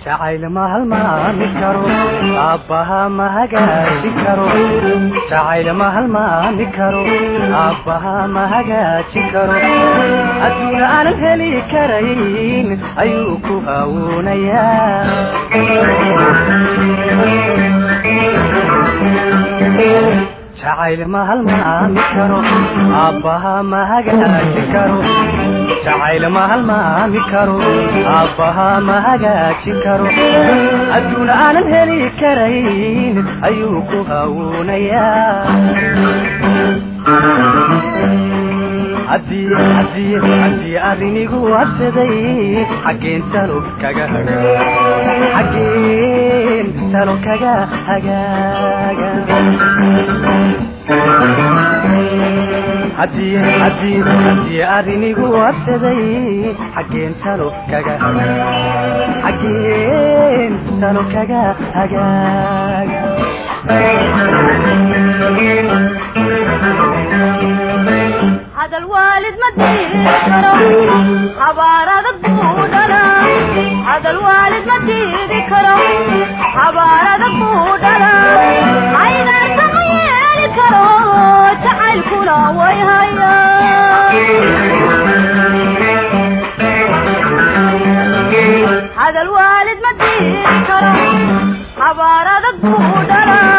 Jacayl ma halmaami karo, aabbaha ma hagaajin karo. Jacayl ma halmaami karo, aabbaha ma hagaajin karo. Adduun aanan heli karayn ayuu ku hawoonayaa. Jacayl ma halmaami karo, aabbaha ma hagaajin karo. Jacayl ma halmaami karo, aabbaha ma hagaajin karo. Adduun aanan heli karayn ayuu ku hawoonayaa. Haddii arrinigu habsaday, xaggeen talo kaga, xaggeen talo kaga hagaaga? Haddii arrinigu habsaday, xaggeen talo kaga, xaggeen talo kaga hagaaga? Hadal waalid ma diidi karo, habaar adag buu dhalaa. Hadal waalid ma diidi karo, habaar adag buu dhalaa. Aydaarta ma yeeli karo, jacaylkuna way hayaa. Hadal waalid ma diidi karo, habaar adag buu dhalaa.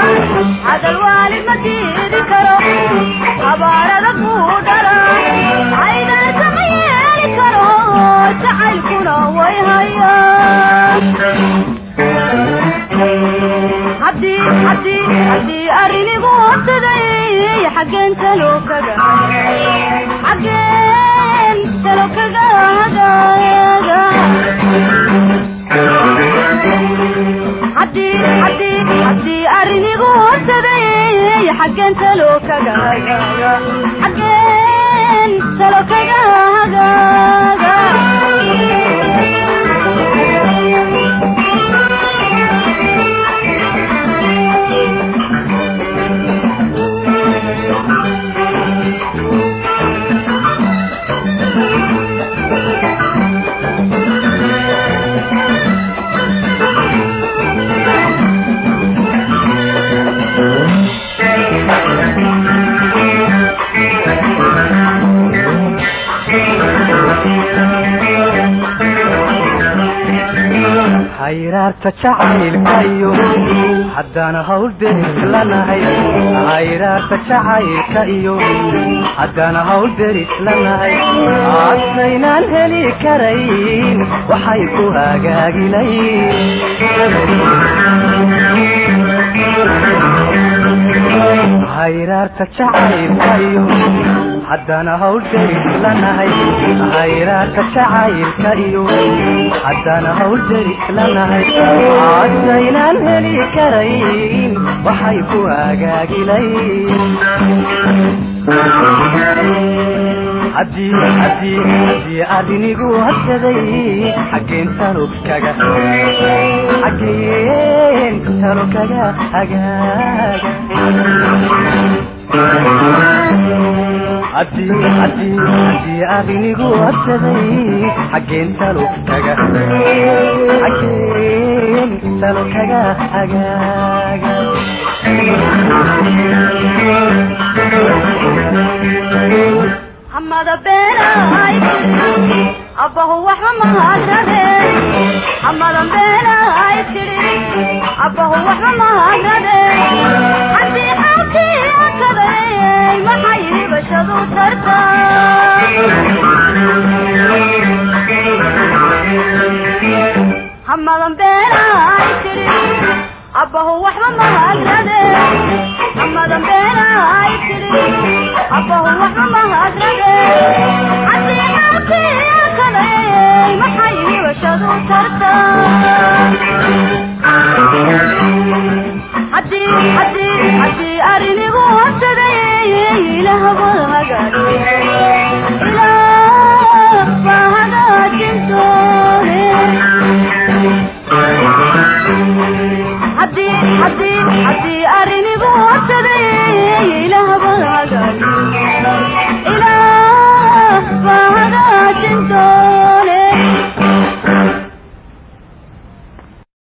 Hadal waalid ma diidi karo, habaar adag buu dhalaa. Aydaarta ma yeeli karo, jacaylkuna way hayaa. Haddii arrinigu habsaday, xaggeen talo kaga, xaggeen talo kaga hagaaga? Haddii arrinigu habsaday, xaggeen talo kaga hagaaga, xaggeen talo kaga hagaaga? Hayraarta jacaylka iyo haddana hawl deris lanahay. Hayraarta jacaylka iyo haddana hawl deris lanahay, adnaynaan heli karayn waxay ku hagaagilayn. Hayraarta jacaylka iyo haddana hawl deris lanahay. Hayraarta jacaylka iyo haddana hawl deris lanahay, adnaynaan heli karayn waxay ku hagaagilayn. Haddii arrinigu habsaday, xaggeen talo kaga, xaggeen talo kaga hagaaga? Haddii arrinigu habsaday, xaggeen talo kaga, xaggeen talo kaga hagaaga? Hamada beenay, abbahu waxba mahadrade. Hamadan beenay tidhi, abbahu waxba mahadrade. Haddii xaalkii akaday, maxay hibashadu tarta? Hamadan beenay tidhi, abbahu waxba mahadrade. Hamadan beenay tidhi, abbahu waxba mahadrade. Haddii xaalkii kalay maxay hibashadu tartaa?